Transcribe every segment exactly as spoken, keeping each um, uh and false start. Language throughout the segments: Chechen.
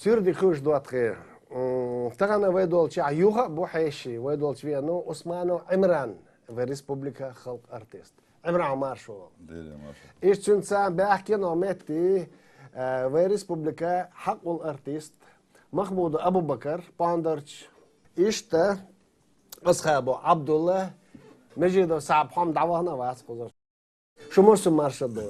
Юрий Дикуш Дотхи. М, тахана вай долча юха а бу хьеший, вай долча вену Усманов Ӏимран, вай республика халкъ артист. Ӏимран, маршо. Дера, маршо. Иш цуьнца баьхкино метти, э, вай республика хьакъул артист Махмудов Абубакар, Пондарч. Иштта Асхабов Ӏабдулла, Межидов Саьб, хьо-м дӀавахана вац кхузара. Шу массо а марша ду.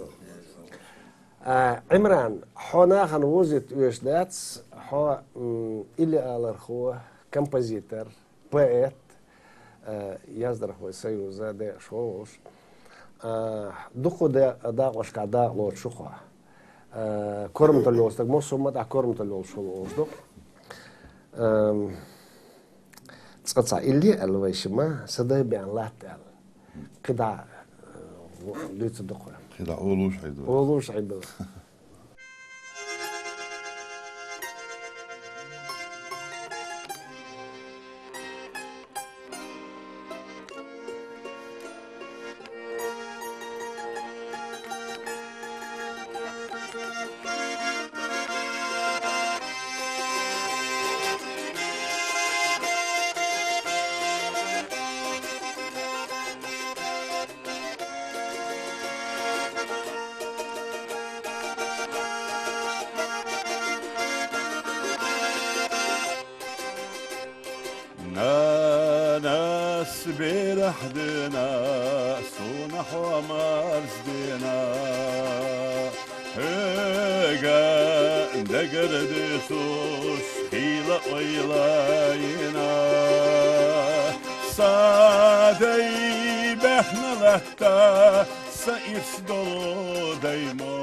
А, Ӏимран, хьо нахана вузит оьшуш дац, хьо, м, илли алархо, композитор, поэт, а, яздархой союза деш волуш. А, дукха де-, дакъошка дакъа лоцуш хьо. А, корматалла йолу стаг, массо а ма тӀаккха корматалла йолуш волу олуш ду. Ам, Цкъа цхьа илли аьлла вай шима, сан дай беана латта аьлла. КхидӀа, э, дуьйцур ду кхуьнан. КхидӀа олуш хьайду. Олуш хьайду. Нанас берахь дина, суна хьо марздина. Хьоьга дагардуьйцуш хийла ойла йина. Сан дай баьхна латта, сан ирс долу даймо.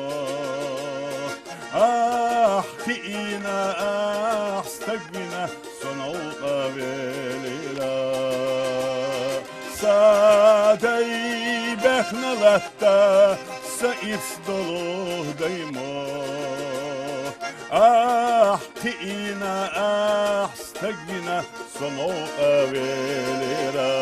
Ахь кхиийна, ахь стаг вина, со новкъа велира. Сан дай баьхна латта, сан ирс долу даймо. Ахь кхиийна, ахь стаг вина, со новкъа велира.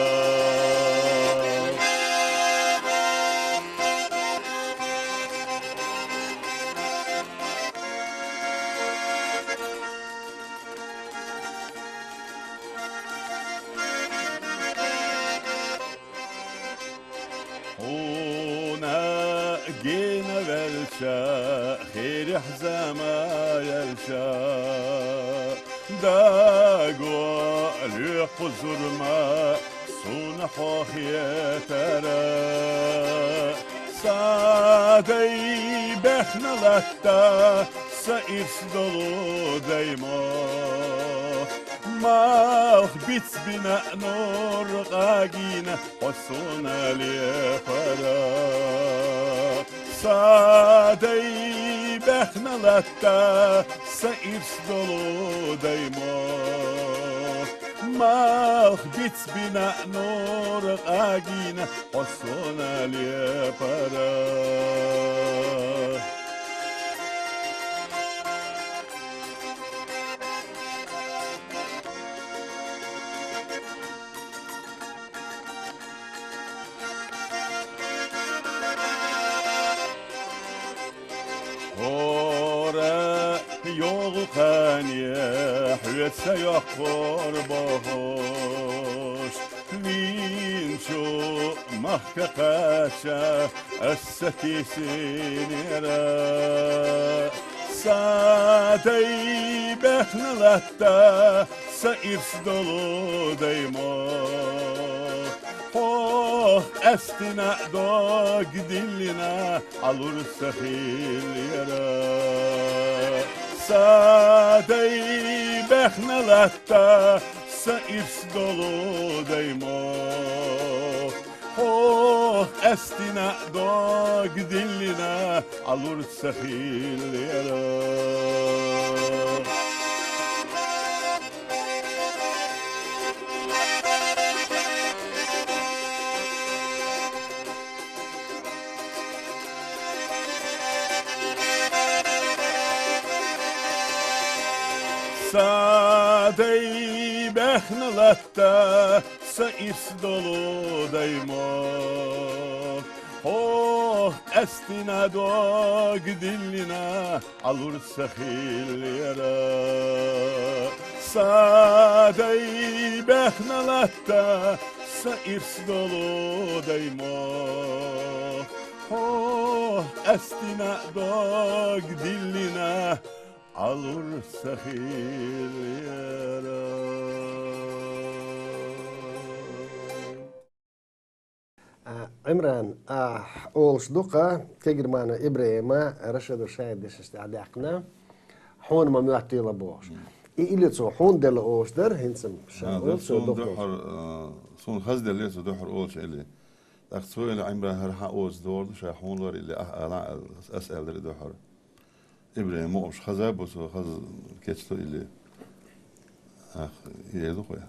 Хьуна гена ваьлча, херехь зама яьлча, даго лоьху зурма суна хьо хетара. Сан дай баьхна латта, сан ирс долу даймо. Малх бицбина, нур къагийна, хьо суна лепара. Сан дай баьхна латта, сан ирс долу даймо. Малх бицбина, нур къагийна, хьо суна лепара. ХӀора йогӀу кхане хьоьца йоккхур бохуш, вийначу махка кхача ас сатийсинера. Сан дай баьхна латта, сан ирс долу даймо. Хьох къаьстина, дог диллина, Ӏалур ца хиллера. Сан дай баьхна латта, сан ирс долу даймо. Хьох къаьстина, дог диллина, Ӏалур ца хиллера. Сан дай баьхна латта, сан ирс долу даймо. Хьох Къаьстина дог диллина, Ӏалур ца хиллера. Са дай баьхна латта, са ирс долу дай мохк. Хьо къаьстина дог диллина, Ӏалур ца хиллера. А, Ӏимран, а, олуш ду-кх, Кегирманов ИбрахӀима Рашидов шаьш дешнаш тӀехь даьккхина, хьуна ма моьттийла бохуш. Мгм. И илли цо хьуна делла олуш дара, хӀинца ша А, олуш дара, суна духхьал. Дуьххьара, а, суна хазделлера цо дуьххьара олуш илли. ТӀаккха цо илли Ӏимран хӀара хьан оцу догӀур ду, ша хьуна лар илли ахь ала, ас аьлла дара и дуьххьара. ИбрахӀим мукъамаш хаза а бу цо, хаза кечлу илли. Ах, и ду-кх вай.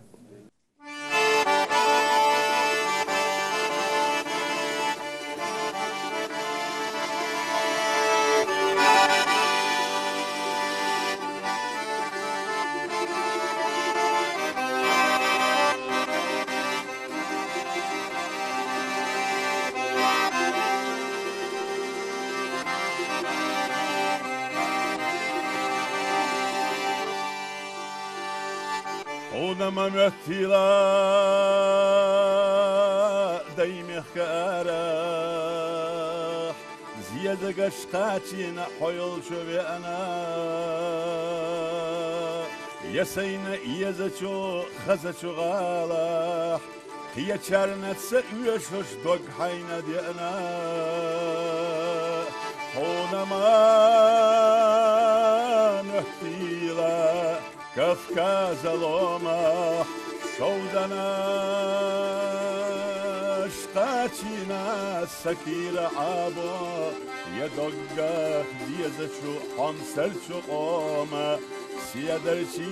Хьуна ма моьттийла дай мехка арахь, зезагаш кхачийна хьо йолчу веана. Я сайна езачу, хазачу гӀалахь, кхечарна ца оьшуш дог хьайна деана. Хьуна ма моьттийла Кавказа ломахь, шовданаш кхачийна сан кийра Ӏабо, я доггах дезачу хьомсарчу къома, седарчий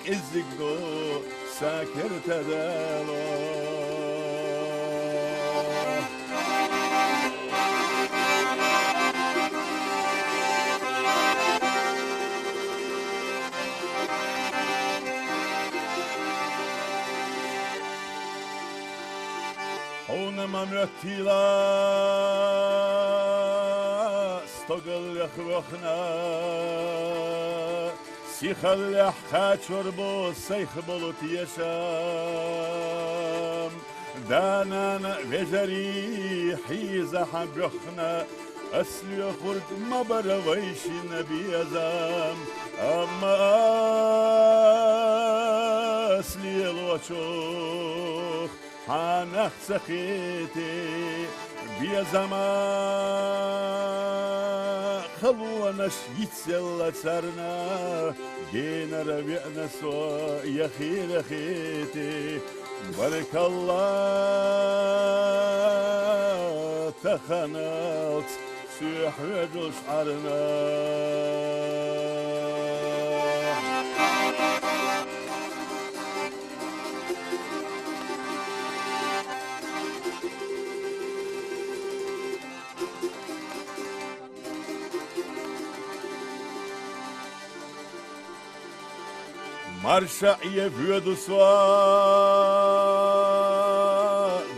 кӀеззиг ду сан керта дало. Хьуна ма моьттийла стогаллех воьхна, сихаллехь кхачор бу сайх болу тешам. Да-нана, вежарий хьийзахь боьхна, ас лоьхург ма бара вайшинна безам. Амма ас лелочух хьанах ца кхете, безама халонаш йицъелла царна, генара веана со я хийра хете. Баркалла, таханалц соь хьоьжуш Ӏарна. Марша Ӏе воьду со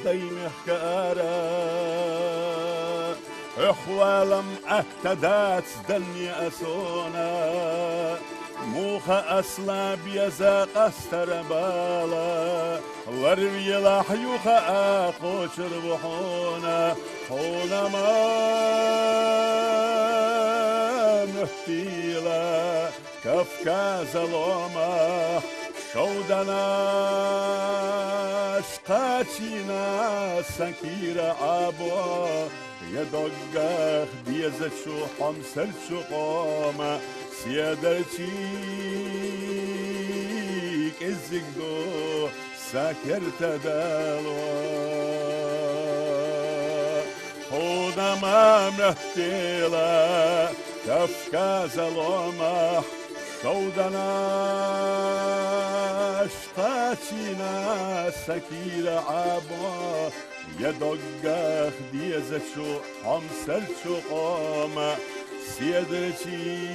дай мехка ара, хьох валам атта дац данне а сона. Муха асла беза къастара бала, ларвелахь юха а кхочур ву хьуна, хьуна ма моьттийла Кавказа ломахь, шовданаш кхачийна сан кийра Ӏабо, я доггах дезачу хьомсарчу къома, седарчий кӀеззиг ду сан керта дало. Хьуна ма моьттийла Кавказа ломахь, шовданаш кхачийна сан кийра Ӏабо, я доггах дезачу хьомсарчу къома, седарчий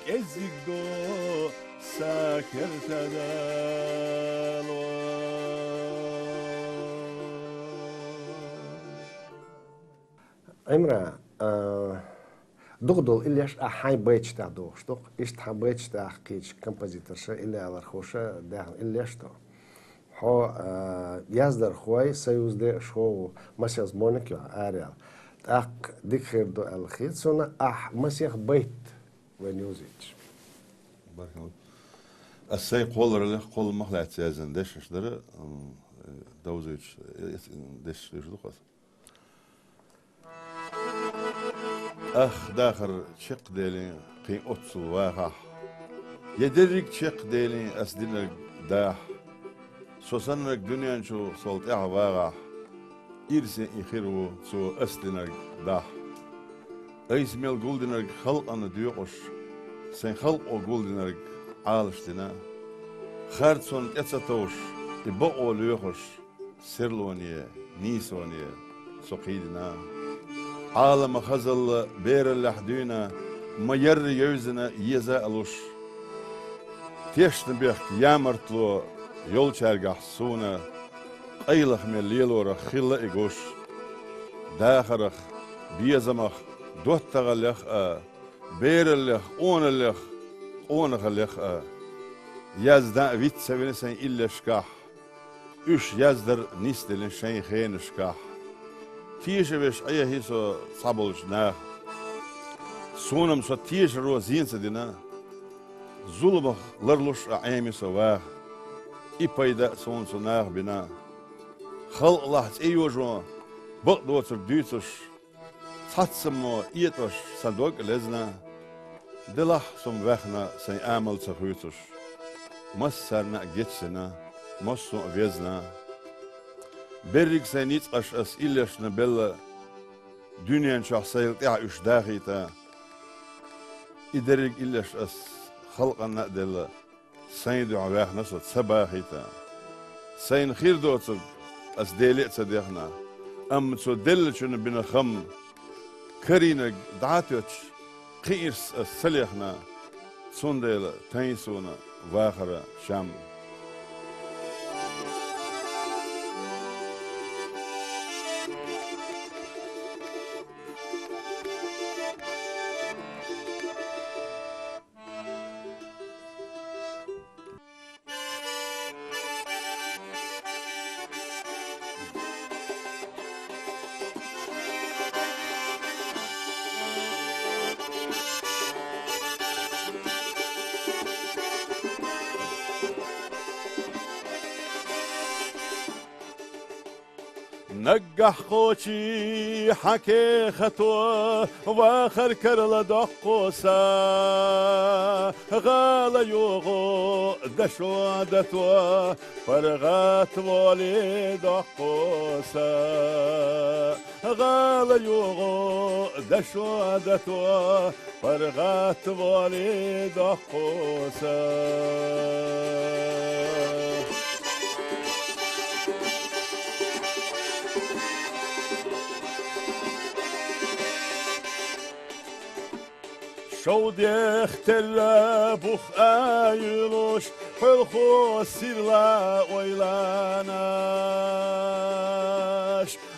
кӀеззиг ду сан керта дало. Ӏимран, а, дукха долу иллеш ахь хьайн байташ тӀехь дохуш ду-кх. Иштта хьан байташ тӀехь кхечу композиторша, иллиалархоша даьхна иллеш ду. Хьо, а, яздархой союзде а шо ву, масех змоник ю хьан араяьлла. ТӀаккха дика хир ду аьлла хета суна, ахь масех байт вайна йовзийтича. Баркалла. Ас сайн кхоллараллех кхолла мах лаьцна яздина дешнаш дара, м, довзуьйтуш, э, дешнаш деш ду хаза. Ах, дахар чекхделин кхин оццул вахахь, я дерриг чекхделин ас динарг дахь. Со саннарг дуьнен чу сол тӀаьхьа вагӀахь, ирсе и хир ву цо ас динарг дахь. Айса мел гулдинарг халкъана доькъуш, сайн халкъо гулдинарг Ӏалаш дина. Харцонна тӀе ца товш, и бакъо лоьхуш, серлоне, нийсоне со кхийдина. Ӏалама хазалла бераллехь дуьйна, ма ярра евзина еза а луш. Тешнабехк ямартло йолчаьргахь суна, къайлаха мел лелорах хилла и гуш. Дахарах, безамах, доттагӀаллех а, бераллех, къоналлех, къонахаллех а, яздан а виц ца вина сайн иллешкахь, уьш яздар нисделла шайн хенашкахь. Теша веш Ӏехи со цхьаболчу наха. Суна-м со тешаро зен ца дина, зуламах ларлуш а Ӏеми со ваха. И пайда а суна цу наха бина. Халкъалахь цӀе йожо бакъдоцург дуьйцуш, цхьаццаммо этӀош сан дог а лезна, делахь со-м ваьхна сайн амал ца хуьйцуш. Массарна а гечдина, массо а везна. Берриг сайн ницкъаш ас иллешна белла, дуьнен чохь сайла тӀаьхьа уьш дахийта. И дерриг иллеш ас халкъанна а делла, сайн дуьхьа ваьхна со ца бахийта. Сайна хир доцург ас Деле а ца дехна, амма цо деллачунна бина хам, карийнарг дӀа а тоьттуш, кхин ирс ас ца лехна, цундела тайн суна вахара шам. Наггахь кхочий хьан кехато, вахар карладоккху сан. ГӀала йогӀу дашо дато, паргӀат волийдоккху сан. ГӀала йогӀу дашо дато, паргӀат волийдоккху сан. Шовдех терра бух а юьйлуш, хьоьлхо сирла ойланаш,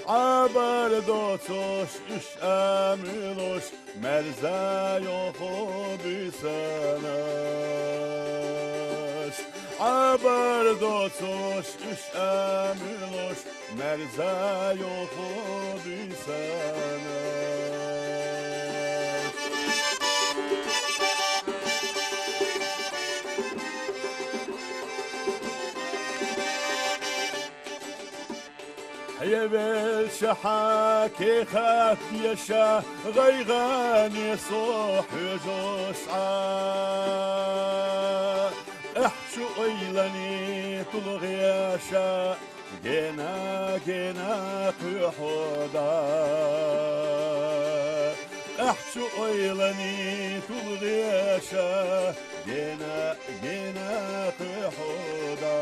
Ӏабар доцуш уьш а муьйлуш, маьрза йоху буьйсанаш. Ӏабар доцуш уьш а муьйлуш, маьрза йоху буьйсанаш. Хьевелча хьан кехат деша, гӀайгӀане со хьоьжуш Ӏа. Къаьхьа чу ойлане тулгӀеша, гена-гена кхоьхьу дӀа. Къаьхьа чу ойлане тулгӀеша, гена-гена кхоьхьу дӀа.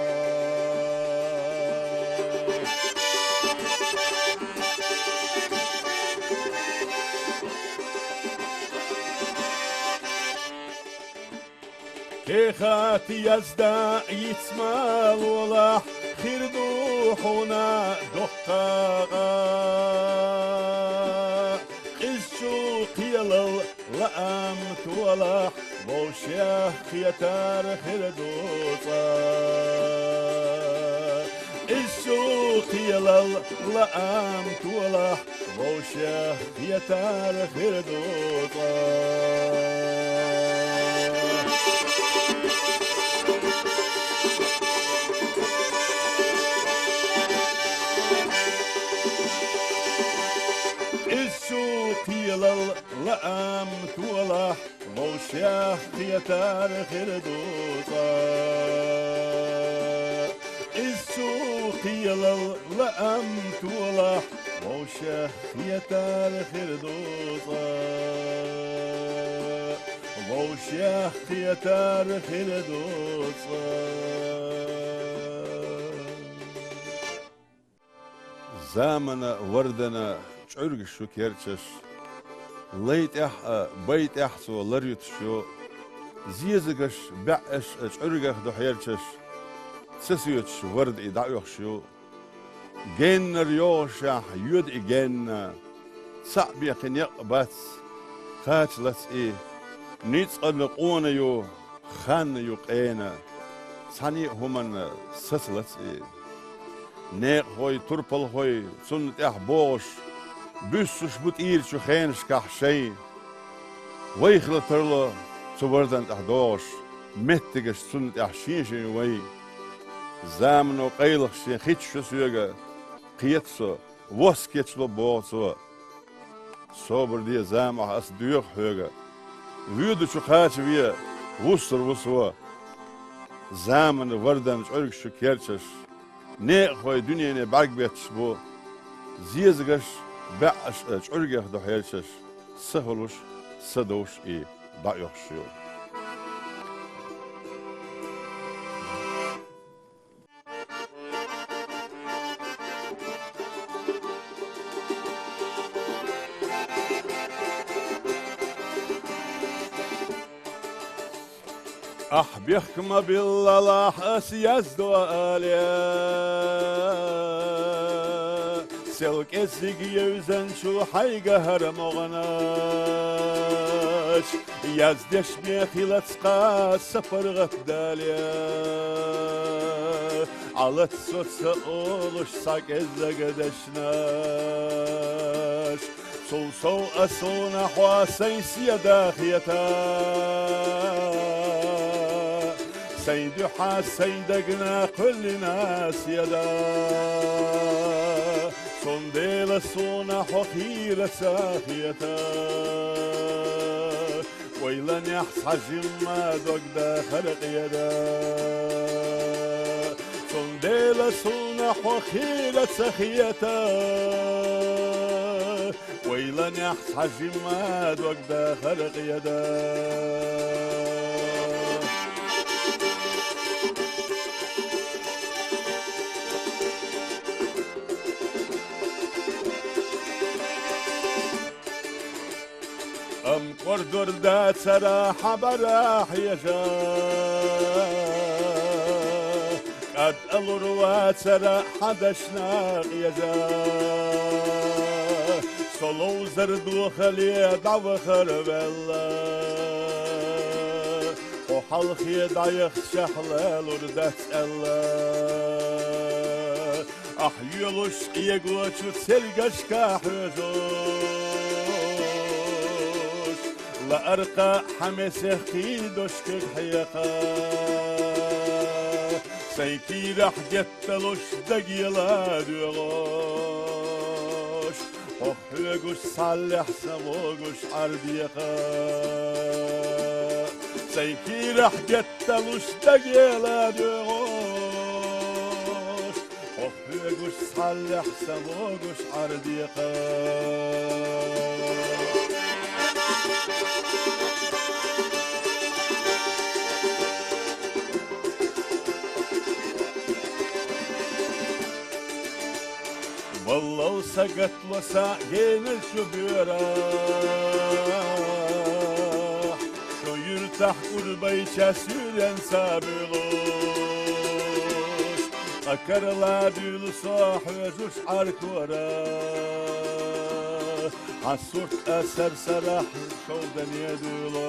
Кехат яздан йиц ма лолахь, хир ду хьуна доккха гӀа. Вовшех кхетар хир ду цкъа. Иззу кхелал лаам толахь, вовшех кхетар хир ду цкъа. Иззу кхелал лаам толахь, вовшех кхетар хир ду цкъа. Иззу кхелал лаам толахь, вовшех кхетар хир ду цкъа. Вовшех кхетар хир ду цкъа. Замана вардана чӀуьргаш шу керчаш, лай тӀехь а, бай тӀехь цо лар ютуш ю, зезагаш, баьӀаш а чӀуьргах ду хьерчаш, ца соьцуш варда и дӀаоьхуш ю. Геннара йогӀушехь йоьду и генна, цхьаъ бен кхин некъ бац, кхачалац и, ницкъана къона ю, ханна ю къена, цхьанне а хӀуманна сацалац и. Некъахой, турпалхой цунна тӀехь богӀуш, буьссуш бу тӀера чу хенашкахь шайн. Вайх ла тарло цу вардан тӀехь догӀуш, меттигаш цунна тӀехь шен-шен вай. Замано къайлаха шен хитта шу соьга, кхета со, восса кечло боху цо. Собар де, замахь ас доьху хьоьга. Воьдучу кхача ве, вуссур ву со. Замана вардан чӀуьргаш шу керчаш, некъахой дуьнене бӀаьрг бетташ бу. Зезагаш, баьӀаш а чӀуьргех ду хьерчаш, са хуьлуш, са довш и дӀаоьхуш ю. Ахь бехк ма биллалахь, ас яздо але. Сел кӀеззиг евзанчу хьайга хӀара могӀанаш, яздеш бен хилац кхаа са паргӀат дале. Ӏалац со ца олуш цхьа кӀеззиг дешнаш. Цул сов ас суна хьо сайн седа хета, сайн дуьхьа сайн дагна кхоьллина седа. Цундела суна хьо хийра ца хета. Вайланехь цхьа жимма дог дахар къеда. Цундела суна хьо хийра ца хета. Вайланехь цхьа жимма дог дахар къеда. Ам кӀордор дацара хьан бӀара хьежа, кӀад алур вацара хьан дашна къежа. Со ловзар дохале дӀавахар ваьлла, хьо хьалхе дӀаяхчахь лалур дац аьлла. Ахь йоьлуш къегочу цергашка хьоьжуш, лааркха хьан месех кхийдош куьг хьекха. Сайн кийрахь гетталуш дагела доьгӀуш, хьох хьоьгуш схьаллехь сан вогуш Ӏардекха. Сайн кийрахь гетталуш дагела доьгӀуш, хьох хьоьгуш схьаллехь сан вогуш Ӏардекха. Валлал, сагатло сан генаш шу боьра, шун юьртахь кӀурбайча суьйренца буьйлуш, ткъа карла буьйлу со хьоьжуш Ӏаркора. Хьан сурт а сар-сарахь шовданедало,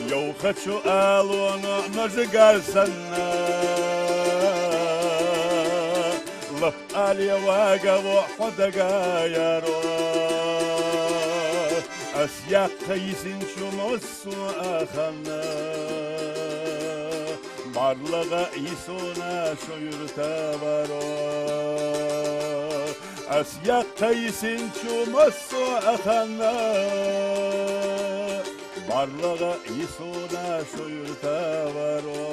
йовхачу алоно нажагар санна, лап але вагаво хьо дага яро. Ас яккха йисинчу массо а ханна, бӀарлагӀа йисона шо юьрта варо. Ас яккха йисинчу массо а ханна, бӀарлагӀа йисона шо юьрта варо.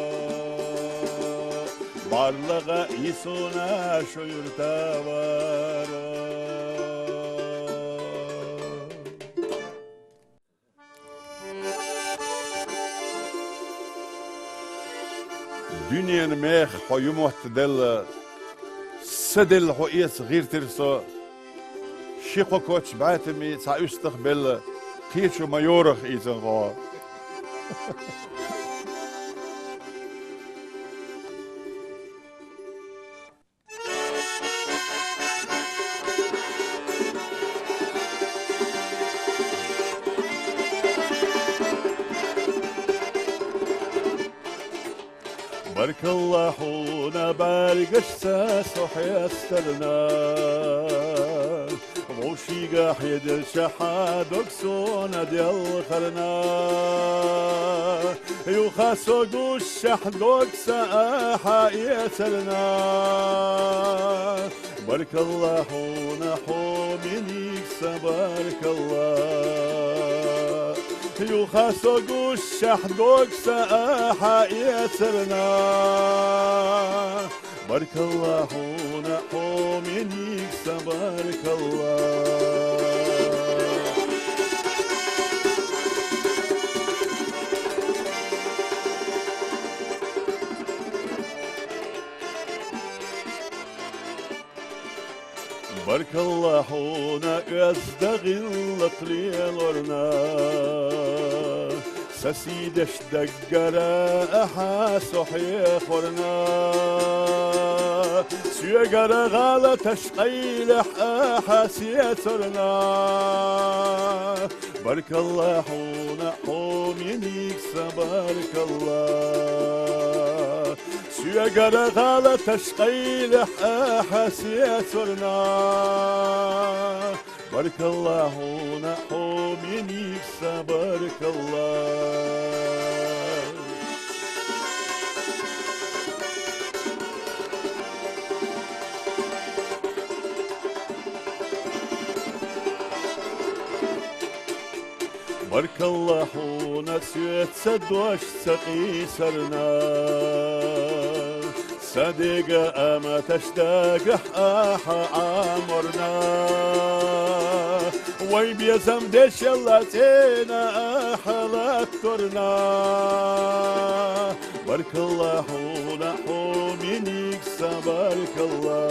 БӀарлагӀа йисона шо юьрта варо. Дуьненан мех хьо юмотт делла, са делла хьо эца гӀиртира со. Ши-кхо коч бӀаьтами цхьа уьстах белла, кхечу ма йорах ийцан хьо. Баркалла хьуна бӀаьргашца со хьестарна, вовшийга хьеделча хьа дог сона делхарна. Юха со гуш шахь дог са ахьа эцарна. Баркалла хьуна, хьо миниг са баркалла. Юха со гуш шахь дог са ахьа эцарна. Баркалла хьуна, хьо миниг са баркалла. Баркалла хьуна, оьзда гӀиллакх лелорна. Са сийдеш даггара ахьа со хьехорна. Соьгара гӀалаташ къайлехь ахьа сецорна. Баркалла хьуна, хьо миниг са баркалла. Соьгара гӀалаташ къайлехь ахьа сецорна. Баркалла хьуна, хьо миниг са баркалла. Баркалла хьуна, соьца дош ца къийсарна. Са дега аматаш дагахь ахьа Ӏаморна. Вай безам дешалла цӀена ахьа латторна. Баркалла хьуна, хьо миниг са баркалла.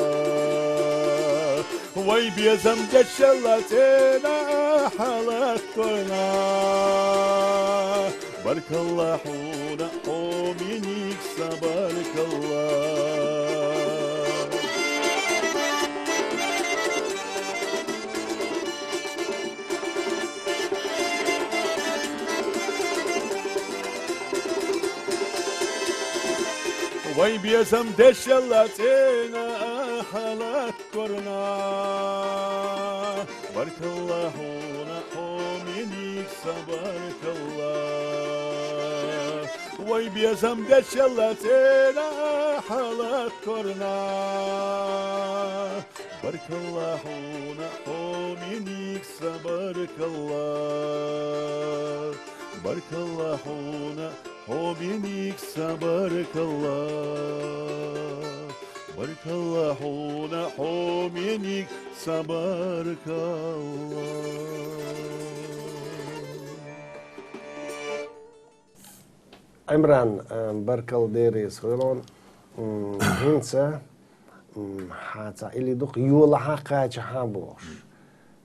Вай безам дешалла цӀена ахьа латторна. Баркалла хьуна, хьо миниг са баркалла. Вай безам дешалла цӀена ахьа латторна. Баркалла хьуна, хьо миниг са баркалла. Вай безам дешалла цӀена ахьа латторна. Баркалла хьуна, хьо миниг са баркалла. Баркалла хьуна, хьо миниг са баркалла. Баркалла хьуна, хьо миниг са баркалла. Ӏимран, э, баркалла дерригаш хьуна. М, хӀинца, м, хьан цхьа илли дукха йолахьа кхачахьа бохуш.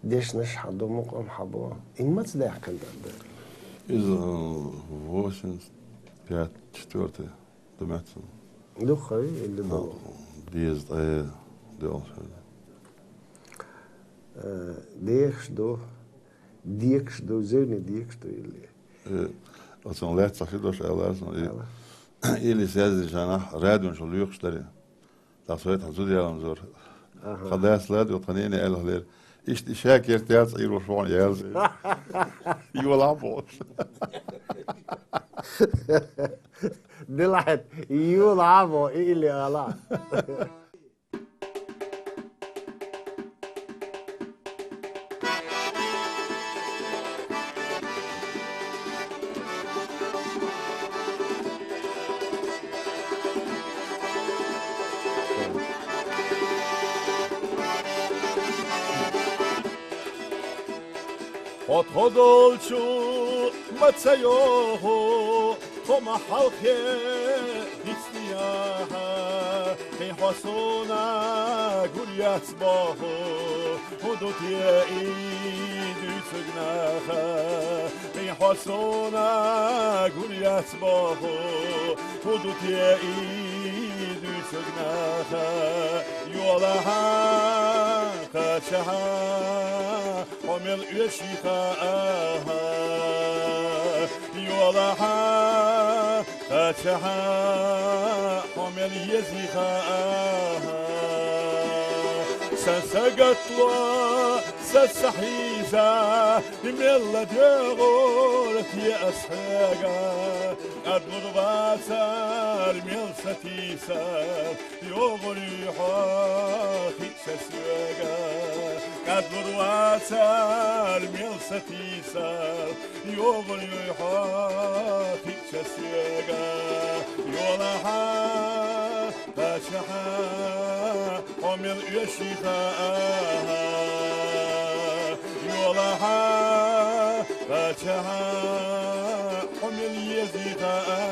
Дешнаш хьан ду, мукъам хьан бу. Ин маца даьккхина дара? Иза, э, восемьдесят пять, четвёртый ду меттан. Дукха хьуй илли ду? Деза ткъе доьлхуш. Э, дехаш ду, декаш ду, зевне декаш ду или. Э, оцун лаьцна ши дош аьлла, сон и, Ала. Или связь жанах, радион шо луьйхуш дари. Та сойтан зуда ялан зор. Аха. Ха дас лад, вот ханене аьлла лер. Иштта и шакерт яц, и рош вон яз. Йола бо. Дилахет, йола бо, и или ала. Хьо тхо долчу ма ца йоху, тхо ма хьалхе дицдияха, хьин хьо суна гур яц боху, хӀун ду те и дуьйцург наха, хьин хьо суна гур яц боху, хӀун ду те и дуьйцург наха, йолахьа, кхачахьа, хьо мел оьший хаа, йолахьа, кхачахьа, хьо мел езий хаа. Сан сагатло, сан сахьийза, мелла доьгӀур те ас хьоьга, кӀадлур вацар мел сатийсар. ЙогӀур юй хьо хиъча соьга, кӀадлур вацар мел сатийсар, йогӀур юй хьо хиъча соьга, йолахьа, кхачахьа, хьо мел оьший хаа, йолахьа, кхачахьа, хьо мел езий хаа.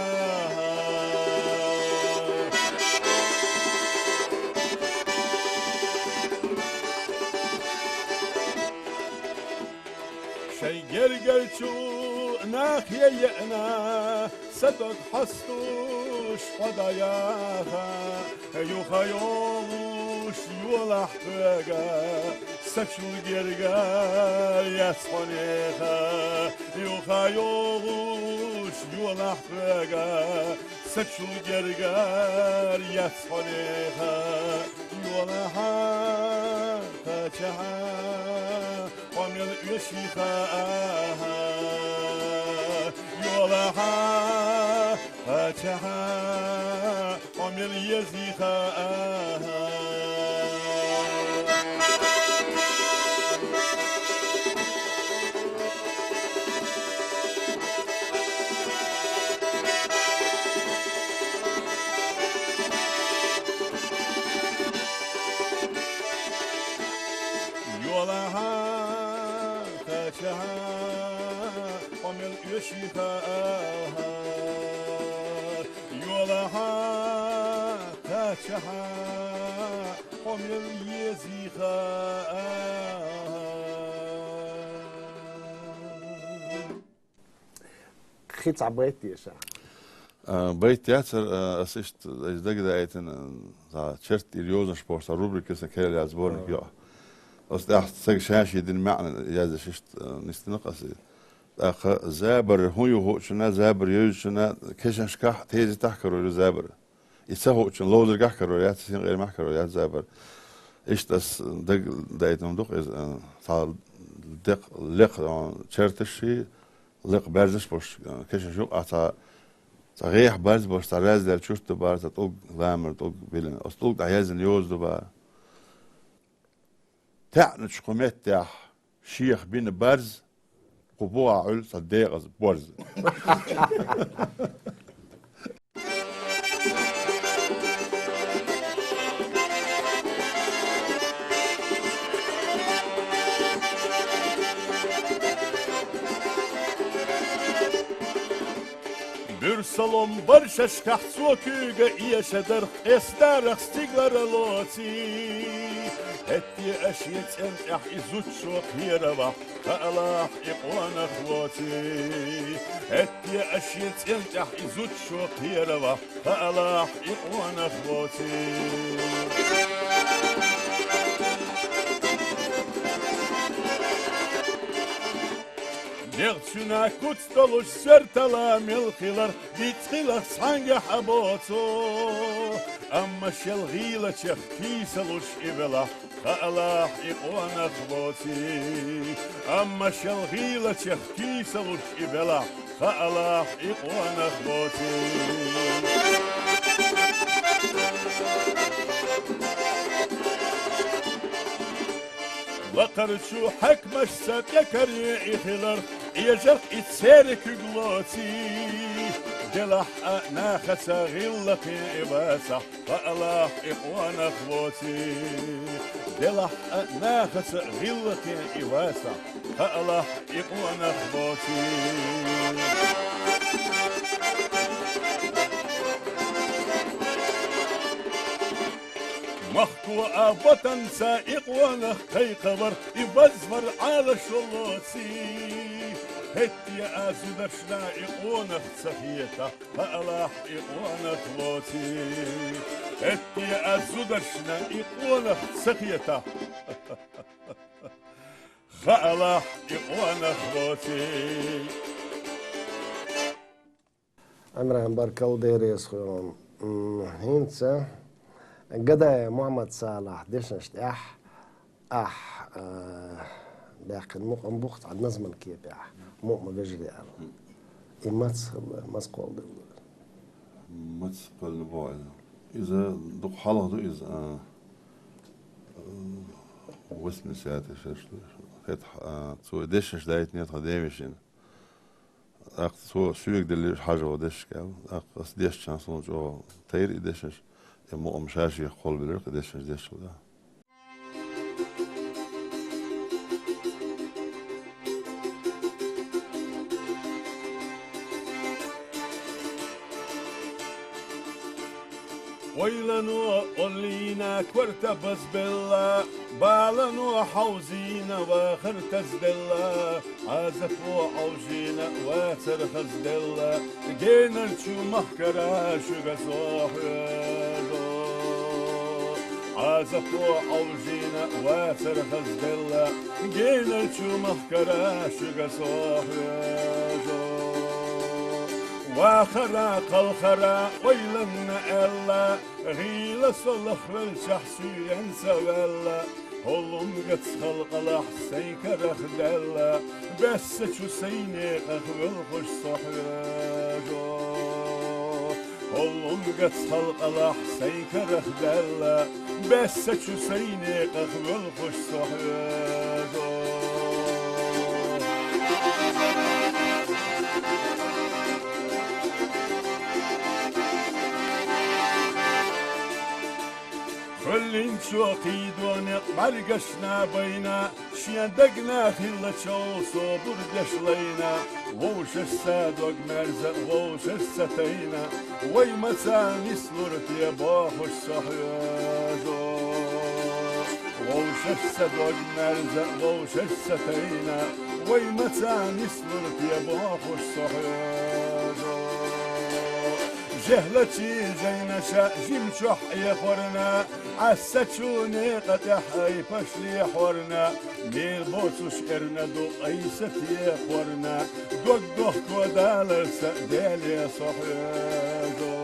Шайн гергарчу нахе еана, са дог хьастуш хьо дӀаяха, юха йогӀуш йолахь хьоьга, са чул гергар яц хьо неха, юха йогӀуш йолахь хьоьга, са чул гергар яц хьо неха, йолахьа, кхачахьа, хьо мел оьший хаа, йолахьа, кхачахьа, хьо мел езий хаа. Йолахьа, кхачахьа, хьо мел оьший хаа, йолахьа, кхачахьа, хьо мел езий хаа. Кхин цхьа байт деша. А, байт яцар, а, ас иштта, ас дагадаийтина, а, цхьа черт или йозанаш бохуш цхьа рубрика, сан керла яц сборник йоӀ. Ас тӀехь цига ша-шен дина маьӀна яздеш иштта, а, нисдина ас. ТӀаккха забар хӀун ю хуучунна, забар йовзучунна, кешнашкахь, тезетахь карор ю забар. И ца хуучунна ловзаргахь карор яц, синкъерамехь карор яц забар. Иштта ас дагадаийтина ду-кх иза, а, цхьа декъ-, лекха, а, черташ ши, лекха баьрзаш болуш, а, кешнаш ю-кх, а, цхьа, цхьа гӀехьа барз болуш, цхьа раздел чурт ду бара, цхьа тӀулг ламар, тӀулг биллина. Оцу тӀулга тӀехь яздина йоза ду бара. ТаьӀначу кху меттехь шех бина барз, кху бухахь Ӏуьллу цхьа декъаза борз. Буьрсалом бар шашкахь цо куьйга эшадарх, эс дарах стигалара лоций. ХӀетте а шен цӀен тӀехь и зудчо кхеравахь, хаалахь и къонах воций. ХӀетте а шен цӀен тӀехь и зудчо кхеравахь, хаалахь и къонах воций. Мегъчуьнан куц долуш сертала мел хилар, дицхилах цхьаьнгахь а боцу. Амма шел гӀийлачех тийсалуш и велахь, хаалахь, и къонах боций. Амма шел гӀийлачех тийсалуш и велахь, хаалахь, и къонах боций. Лакхарчу хьаькамашца тӀекаре и хилар, эжарх и церан куьг лоций. Делахь а нахаца гӀиллакхе и вацахь, хаалахь, и къонах воций. Делахь а нахаца гӀиллакхе и вацахь, хаалахь, и къонах воций. Махко а ватанца и къонах кхайкхавар, и вазвар Ӏалашо лоций. ХӀетте а зударшна и къонах ца хетахь, хаалахь, и къонах воций. ХӀетте а зударшна и къонах ца хетахь, хаалахь, и къонах воций. Ӏимран, баркалла, Дела реза хуьлда. М, хӀинца Гадаев Мухьаммад-Салахьан дешнаш тӀехь ахь, а, баьккхина мукъам бу-кх цхьа назман кепехь, «Муъма вежарий» аьлла. И маца хилла, маца кхолладелла? Маца кхолла боху иза? Иза дукха хьалха ду иза, а, а, восьмидесятый шераш ду. ХӀетахь, а, цо дешнаш дайтинера тхан ден вешина. ТӀаккха цо соьга деллера хьажа дешнаш аьлла. ТӀаккха ас дешча суна чӀогӀа тайра и дешнаш, и мукъам ша шех кхоллабелира-кх и дешнаш дешча. Ойлано оллийна корта базбелла, балано хьовзийна вахар тазделла, Ӏазапо Ӏовжийна вацар хазделла, генарчу махкара шуьга со хьоьжу. Ӏазапо Ӏовжийна вацар хазделла, генарчу махкара шуьга со хьоьжу. Вахара, кхалхара ойланна аьлла, гӀийла со лахвелчахь суьйренца ваьлла, хӀоллам гац халкъалахь сайн карах даьлла, баьссачу сайн некъах воьлхуш со хьоьжу. ХӀоллам гац халкъалахь сайн карах даьлла, баьссачу сайн некъах воьлхуш со хьоьжу. Кхоьллинчо кхийдо некъ бӀаьргашна байна, шен дагна хилла чов собар деш лайна, вовшашца дог мерза вовшашца тайна, вай маца нислур те бохуш со хьоьжу. Вовшашца дог мерза вовшашца тайна, вай маца нислур те бохуш со хьоьжу. ЖехӀлачийн жайнаша жимчохь Ӏехорна, Ӏаьссачу некъа тӀехь айпаш лехьорна, мел боцуш эрна ду айса техорна, дог дохко даларца Деле со хьоьжу.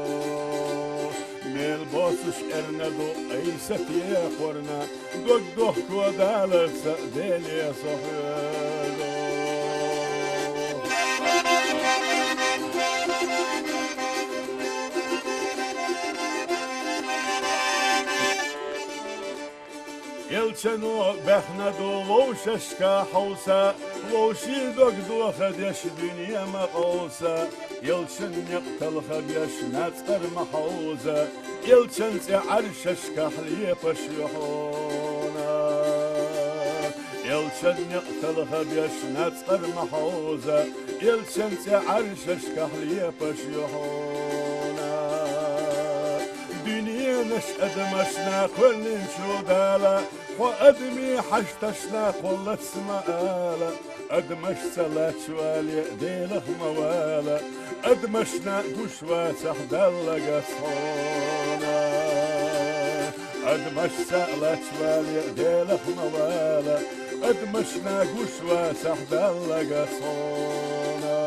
Мел боцуш эрна ду айса техорна, дог дохко даларца Деле со хьоьжу. Элчано баьхна ду вовшашка хьовса, вовшийн дог доха деш дуьне ма къовса. Элчан некъ талха беш нацкъар ма хьовза, Элчан цӀе Ӏаршашкахь лепаш ю хьуна. Элчан некъ талха беш нацкъар ма хьовза, Элчан цӀе Ӏаршашкахь лепаш ю хьуна. Дуьненаш адамашна кхоьллинчу Дала, хьо адамийн хьашташна кхоллац ма ала, адамашца лаьтташ вале, Делах ма вала, адамашна гуш вацахь, Далла гац хьуна. Адамашца лаьтташ вале, Делах ма вала, Адамашна гуш вацахь Далла гасхьона.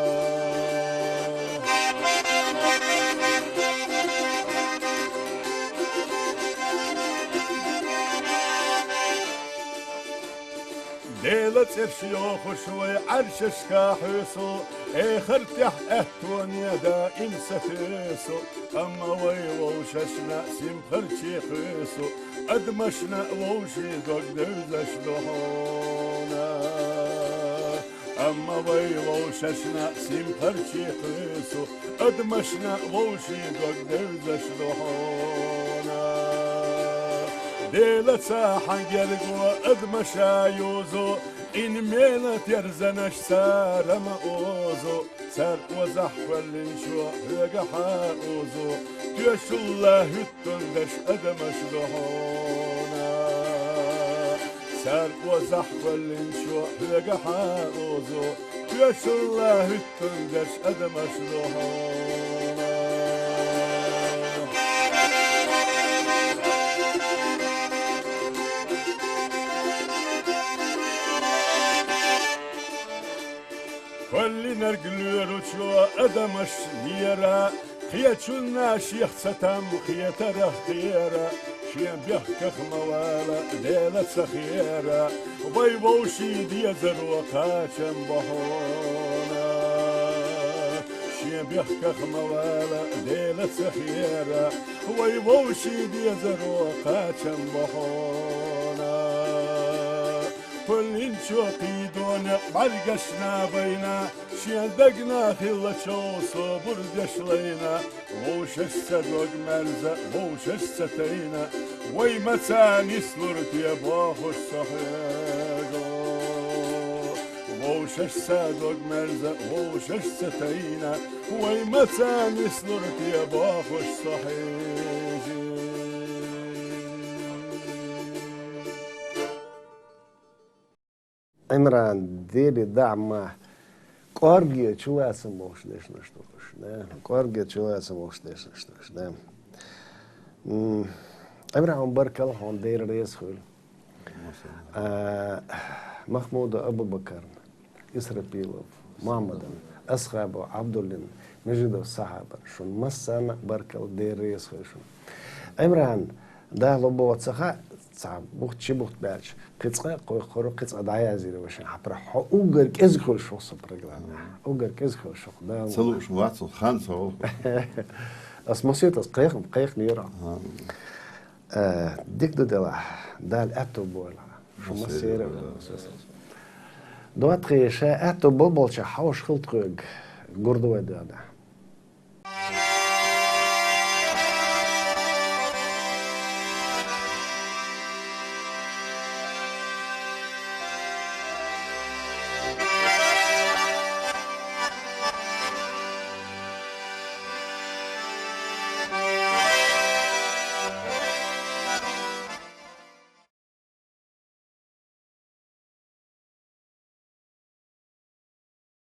Делан цӀераш йохуш вай Ӏаршашка хьуьйсу, эхартехь аьттоне даим сатуьйсу, амма вай вовшашна симпхарчий кхуьйсу, адамашна вовшийн дог девзаш ду хьуна. Амма вай вовшашна симпхарчий кхуьйсу, адамашна вовшийн дог девзаш ду хьуна. Делаца хьан герго адамаша юзу, къин мела терзанаш цара ма озу, цар озахь кхоьллинчо хьоьгахьа озу, тоьшалла хӀуьттун дерш адамаш ду хьуна. Цар озахь кхоьллинчо хьоьгахьа озу, тоьшалла хӀуьттун дерш адамаш ду хьуна. Кхоьллинарг лоьручо адамаш лера, кхечунна шех цатам хетарах кхера, шен бехках ма вала Дела ца хера, вай вовшийн дезаро кхачам бу хьуна. Шен бехках ма вала Дела ца хера, вай вовшийн дезаро кхачам бу хьуна. Кхоьллинчо кхийдо некъ бӀаьргашна вайна, шен дагна хиллачул собар деш лайна, вовшашца дог маьрза, вовшашца тайна, вай маца нислур те бохуш со хьоьгу. Вовшашца дог маьрза, вовшашца тайна, вай маца нислур те бохуш со хьежи. Ӏимран, Деле дахьа ма, кӀорге чулацам бохуш дешнаш ду хьуна, да? КӀорге чулацам бохуш дешнаш ду хьуна, да? М, Ӏимран, баркалла хьуна, Дела реза хуьлда. А, Махмудов Абубакарна, Исрапилов Мухьаммадна, Асхабов Ӏабдуллина, Межидов Сахьабна, шуна массарна а баркалла, Дела реза хуьлда шуна. Ӏимран, Дала боху ца хаьа, цхьа бухт, ши бухт баьлча, кхин цкъа а кхойкхур ву, кхин цкъа дӀаязйийр ву шен хьапара. Хьо уггар кӀезиг хуьлда шух сан программехь. Уггар кӀезиг хуьлда шух, Дала. Ца лууш вац, хан ца волу. Ас масийтта ас кхайкхам, кхайкхам йора. Ага. Э, дика ду делахь, Дала аьтту бойла. Шу массеран а. ДоттагӀий, ша аьтту болболчохь хьовш хила тхоьга, гур ду вай доьгӀна.